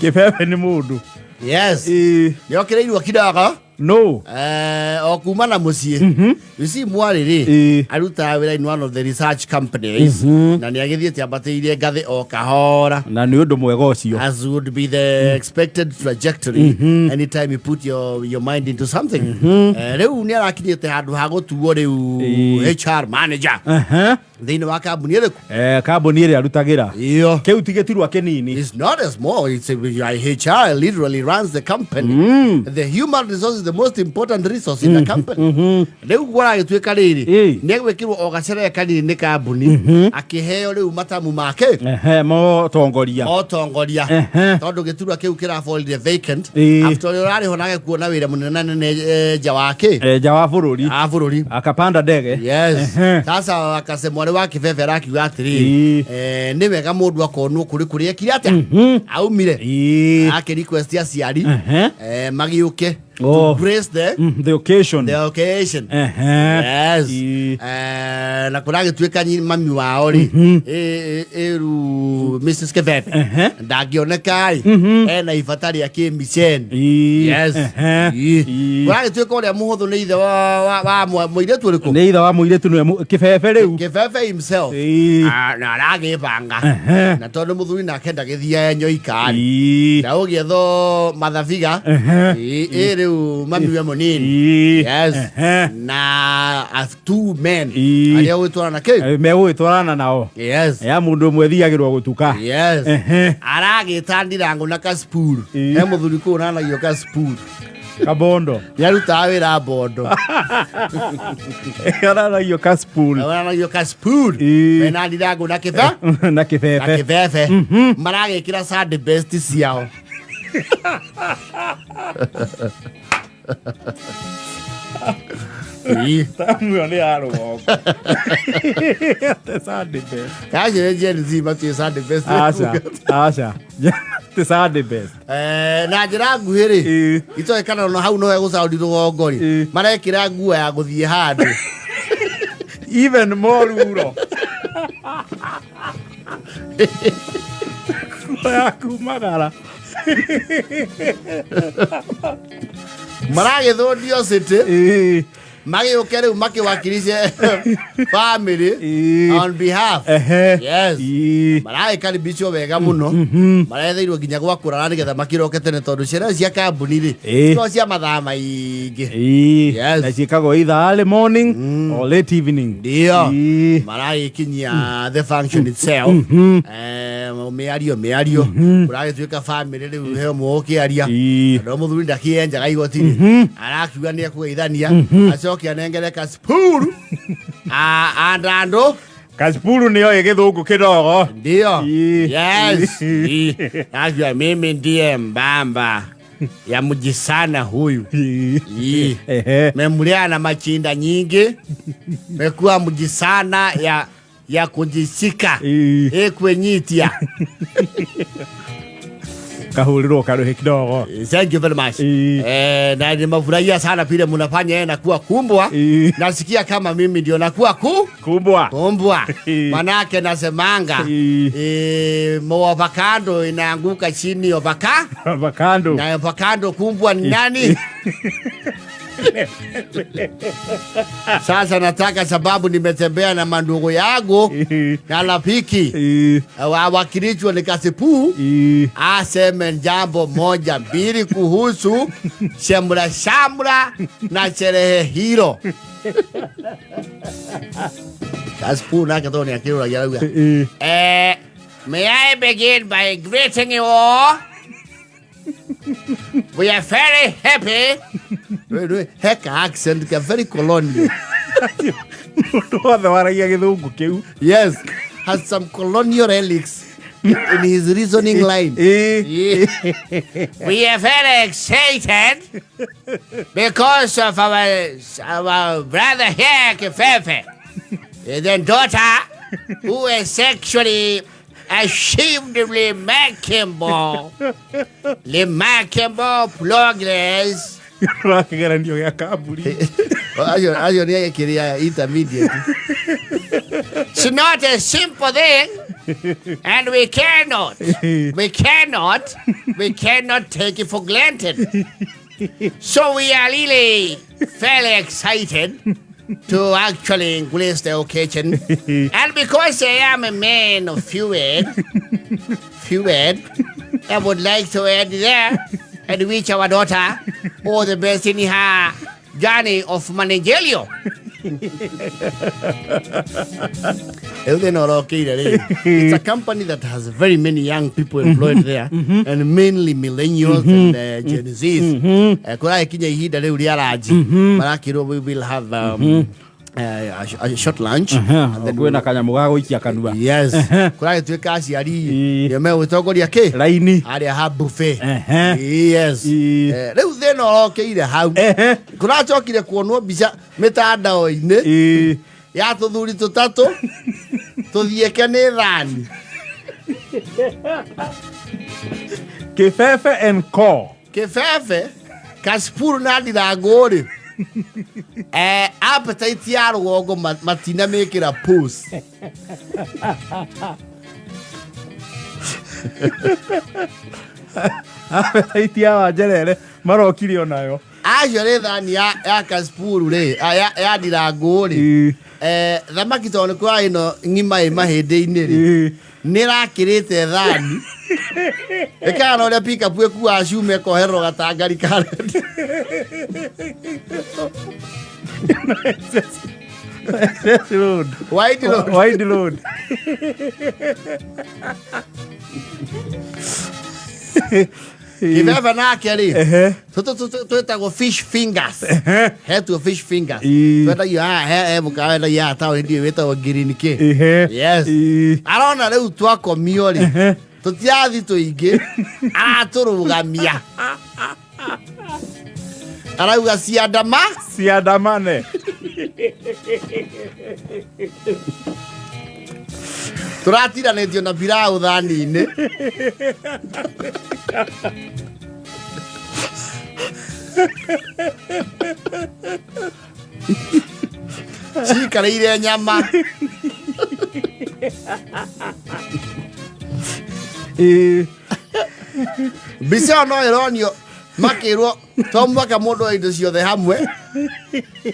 Kĩbebe nĩ mũndũ. Yes. Ĩĩ. Nĩokĩrĩirwo kidogo. No. O kuma na mũciĩ. You see, mwarĩ rĩ, arutaga wĩra in one of the research companies na nĩ agĩthiĩte ambatĩirie ngathĩ o kahora. Na nĩ ũndũ mwega ũcio. As would be the expected trajectory anytime you put your mind into something. Rĩu nĩ arakinyĩte handũ ha gũtuo rĩu HR manager Thĩinĩ wa kambuni ĩrĩkũ? Kambuni ĩrĩa arutagĩra. Iyo. Kĩu ti gĩturwa kĩnini. It's not a small, it's a, HR literally runs the company. The human resource is the most important resource in the company. Rĩu kũragĩtuĩka rĩrĩ, nĩ egwĩkĩrwo o gacerere kanini nĩ kambuni, akĩheo rĩu matamu make. Ehe, motongoria. Otongoria. Tondũ gĩturwa kĩu kĩraborire vacant. After ũrĩa ũrarĩho nake kuona wĩra mũnene nene nja wa kĩ? Nja wa bũrũri. A bũrũri. Akapanda ndege. Yes. Sasa akase mwarĩ wa kĩbebe arakiuga atĩrĩrĩ, nĩ wega mũndũ akonwo kũrĩ kũrĩa ekire atĩa aumire. Akĩ request aciari magĩũke to grace the The occasion. The occasion. Yes. Na kũragĩtuĩka mami wao rĩ, ĩru Mrs. Kĩbebe ndangĩoneka rĩ, ena ibata rĩa kĩmiceni. Yes. Kũragĩtuĩka ũrĩa mũhũthũ nĩ ithe wa mũirĩtu ũrĩkũ? Nĩ ithe wa mũirĩtu nĩwe kĩbebe rĩu. Kĩbebe himself. Ah, na aragĩbanga na tondũ mũthuri nake ndagĩthiaga nyoika rĩ, na ũgĩethwo mathabiga. Ĩ rĩu mami we mũnini. Yes. Na two men arĩa ũgĩtwarana kĩ? Megũgĩtwarana nao. Yes. Ya mũndũ ũmwe thiagĩrwo gũtuka. Yes. Aragĩta ndirango na kasipuru. He mũthuri kũu ũranagio kasipuru. Kabondo. Nĩarutaga wĩra Bondo. Aranagio kaspool. Aranagio kaspool. Mena ndirango na kĩbe na na kĩbebe. Kĩbebe. Maragĩkĩra Sunday best ciao. Tamu ĩyo nĩ ya rũgongo. Te Sunday best. Kacio Gen Z matiĩ Sunday best. Aca, aca. Te Sunday best. Na njĩra nguhĩ rĩ, itoĩ kana no hau no hegũcaũri rũgongo rĩ, marekĩra nguo ya gũthiĩ handũ. Even more ruro. Nguo ya kumagara. Maragĩthũndio city magĩũke rĩu makĩwakirice family on behalf. Yes. Maragĩkaribicwo wega mũno, maretheirwo nginya gwa kũrara nĩgetha makĩroke tene tondũ ciana cia kambuni rĩ, no cia mathaa maingĩ. Yes. Na ciĩkagwo either early morning or late evening. Ndio. Maragĩkinyia the function itself. Mĩario mĩario kũragĩtuĩka family rĩu he ũmwe ũkĩaria no mũthuri ndakĩenjaga igoti rĩ, arakiuga nĩ ekũgeithania acoke anengere kasipuru andandũ. Kasipuru nĩyo ĩ gĩthũngũ kĩdogo. Ndio. Yes. Akiuga mimi ndiye mbamba ya mjisana huyu. Memulea na machinda nyingi, mekuwa mjisana ya kujishika ĩkwĩnyitia. Kahũrĩrwo karũhĩ kidogo. Thank you very much. Na nimefurahia sana vile mnafanya yeye nakuwa kumbwa. Nasikia kama mimi ndio nakuwa kumbwa. Kumbwa. Manake nasemanga avocado inaanguka chini avocado. Avocado. Na avocado kumbwa ni nani? Sasa nataka sababu nimetembea na mandugu yangu na rafiki wawakilishwa ni Kasipu aseme jambo moja mbili kuhusu shamra shamra na sherehe hilo. Kasipu nake to ni akiruragia arauga, "May I begin by greeting you all? We are very happy." Wait, wait, heka accent ka very colonial. Mũndũ wothe waragia gĩthũngũ kĩu. Yes, has some colonial relics in his reasoning line. Yeah. "We are very excited because of our brother here, Kifefe, and then daughter, who is actually achieved remarkable progress." Wa kĩgeranio gĩa kamburi. Acio nĩ ekĩrĩa intermediate. "It's not a simple thing." And we cannot take it for granted. So we are really fairly excited to actually grace the occasion. And because I am a man of few words, I would like to add there and wish our daughter all the best in her journey of managerial. Rĩu thĩna ũrokĩire rĩ, it's a company that has very many young people employed there and mainly millennials and Gen Zs. Kũragĩkinya ihinda rĩu rĩa ranji, marakĩrwo we will have a short lunch and then Kwĩna kanyamũ ga gũikia kanua. Yes, kũragĩtuĩka aciari Ĩĩ. nĩo megũtongoria kĩ Raini. harĩa ha buffet. Yes. Ĩĩ. Rĩu thĩna ũrokĩire hau, kũracokire kuonwo mbica mĩtandao-inĩ ya tũthuri tũtatũ tũthiĩke nĩ thani. Kĩbebe and Co. Kĩbebe, Kasipuru na Ndirangũ rĩ, appetite ya rũgongo matinamĩkĩra pause. Appetite ya Wanjerere marokire onayo. Acio rĩ, thani ya Kasipuru rĩ, ya Ndirangũ rĩ, thamaki tondũ nĩ kwa ĩno ng'ima ĩ mahĩndĩ-inĩ rĩ, nĩ ĩrakĩrĩte thani, ĩkahana ũrĩa pickup ĩkuaga cuma ĩkohererwo gatangari ka red. Excess load. Wide load. Wide load. Kĩbebe nake rĩ, tũtũ twĩtagwo fish fingers, hetuo fish fingers. Twendagio haha, he mũkawa wendagio haha taũni, ndiũĩ wĩtagwo Green K. Yes. Arona rĩu twakomio rĩ, tũtirathi tũingĩ, aratũrũgamia, arauga ciandama. Ciandamane. Tũratiranĩtio na pilau thani-inĩ. Cikarĩire nyama. Mbica ĩyo no ĩronio makĩrwo to mwaka mũndũ wa indo ciothe hamwe,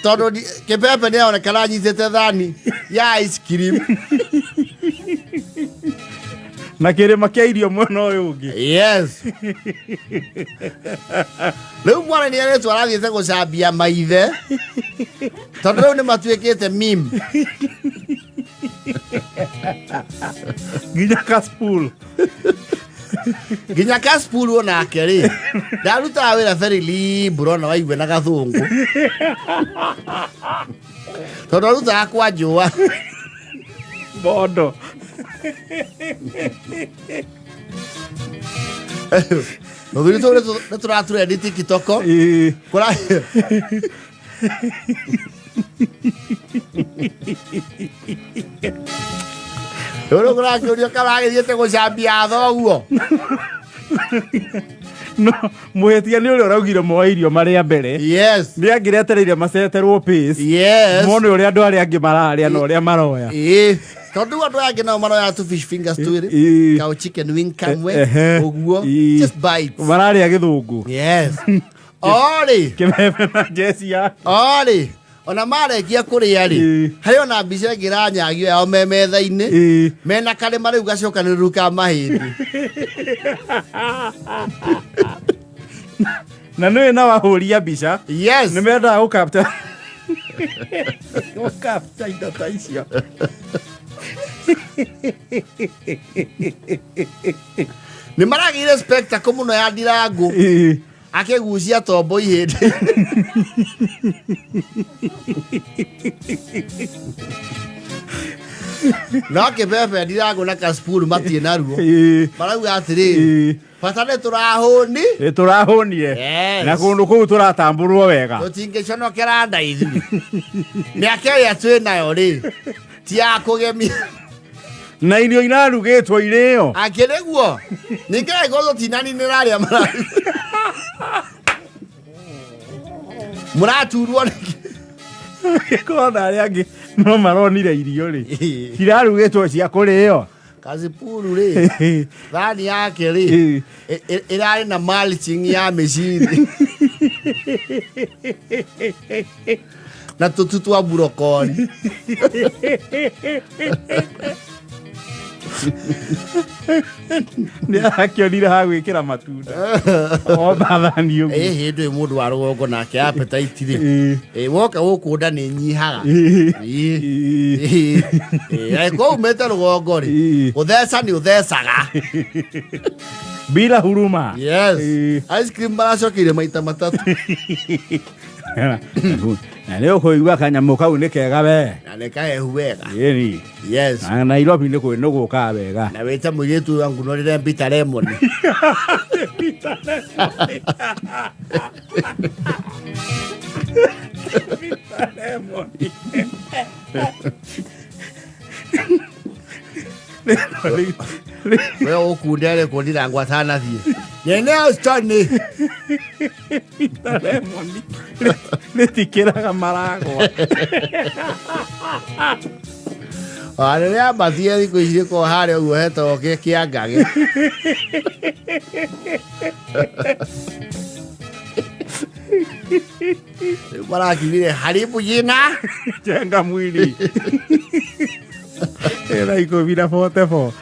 tondũ kĩbebe nĩ aronekana anyitĩte thani ya ice cream. Na kĩrĩma kĩa irio mwena ũyũ ũngĩ. Yes, rĩu mwana nĩ aretwo arathiĩte gũcambia maithe, tondũ rĩu nĩ matuĩkĩte meme. Nginya Kaspool. Nginya Kaspool onake rĩ, ndarutaga wĩra very libro na waigue na gathũngũ, tondũ arutaga kwa njũa. Bondo. Rũthuri tũu nĩ tũratũrendi TikTok. Kũra rĩu kũrakĩũrio kana agĩthiĩte gũcambia thoguo. No mũhĩtia nĩ ũrĩa ũraugire moe irio marĩa mbere. Nĩ angĩretereire maceterwo pace. Mone ũrĩa andũ arĩa angĩ mararĩa na ũrĩa maroya. Ĩĩ, tondũ rĩu andũ aya angĩ nao maroya tu fish fingers twĩrĩ, kau chicken wing kamwe, ũguo. Just bites. Mararĩa gĩthũngũ. Yes, orĩ. Kĩbebe na njeci yake. Orĩ ona marĩkia kũrĩa rĩ, harĩ ona mbica ĩngĩ ĩranyagio yao me metha-inĩ, mena karĩma rĩu gacokanĩrĩru ka mahĩndĩ. Na nĩwe na wahũria mbica. Nĩ mendaga gũkapta indo ta icio. Nĩ maragĩire spectacle mũno ya Ndirangũ akĩgucia tombo ihĩndĩ. No kĩbebe, Ndirangũ na Kasipul matirĩ naruo. Marauga atĩrĩrĩ, bata nĩ tũrahũni. Nĩ tũrahũnire. Yes. Na kũndũ kũu tũratambũrwo wega. Tũtingĩconokera nda ithuĩ, mĩaka ĩrĩa twĩ nayo rĩ, ti ya kũgemia. Na irio irarugĩtwo irĩo. Akĩrĩguo ningĩ angĩkorwo tũtinaninĩra arĩa mũraturwo nĩkĩ? Korwo na arĩa angĩ no maronire irio rĩ, cirarugĩtwo cia kũrĩo. Kasipuru rĩ, thani yake rĩ, ĩrarĩ na mulching ya mĩciri na tũtu twa burokori. Nĩ arakĩonire ha gwĩkĩra matunda omba thani ũguo. Ĩ hĩndĩ ĩ mũndũ wa rũgongo nake appetite rĩ, ĩ woka gũkũ nda nĩ nyihaga. Ĩ angĩkorwo umĩte rũgongo rĩ, gũtheca nĩ ũthecaga. Bila huruma. Yes. Ice cream maracokeire maita matatũ. Na nĩ ũkũigua kanyamũ kau nĩ kega we. Na nĩ kahehu wega. Ĩni. Yes. Na Nairobi nĩ kwĩ nĩ gũkaga wega. Na wĩte mũirĩtu ũyũ angunorĩre mbita lemon. Bitter lemon. Bitter lemon. We ũkunde rĩ kũndira ngwatanathiĩ. Nene Houston. Bitter lemon. Rĩtikĩraga maragwa. Ona rĩrĩa ambatie thikũ ici rĩkoragwo harĩa ũguo hetagwo kĩangage. Rĩu marakiugire haribu jina. Jenga mwili. Thaa 10:44.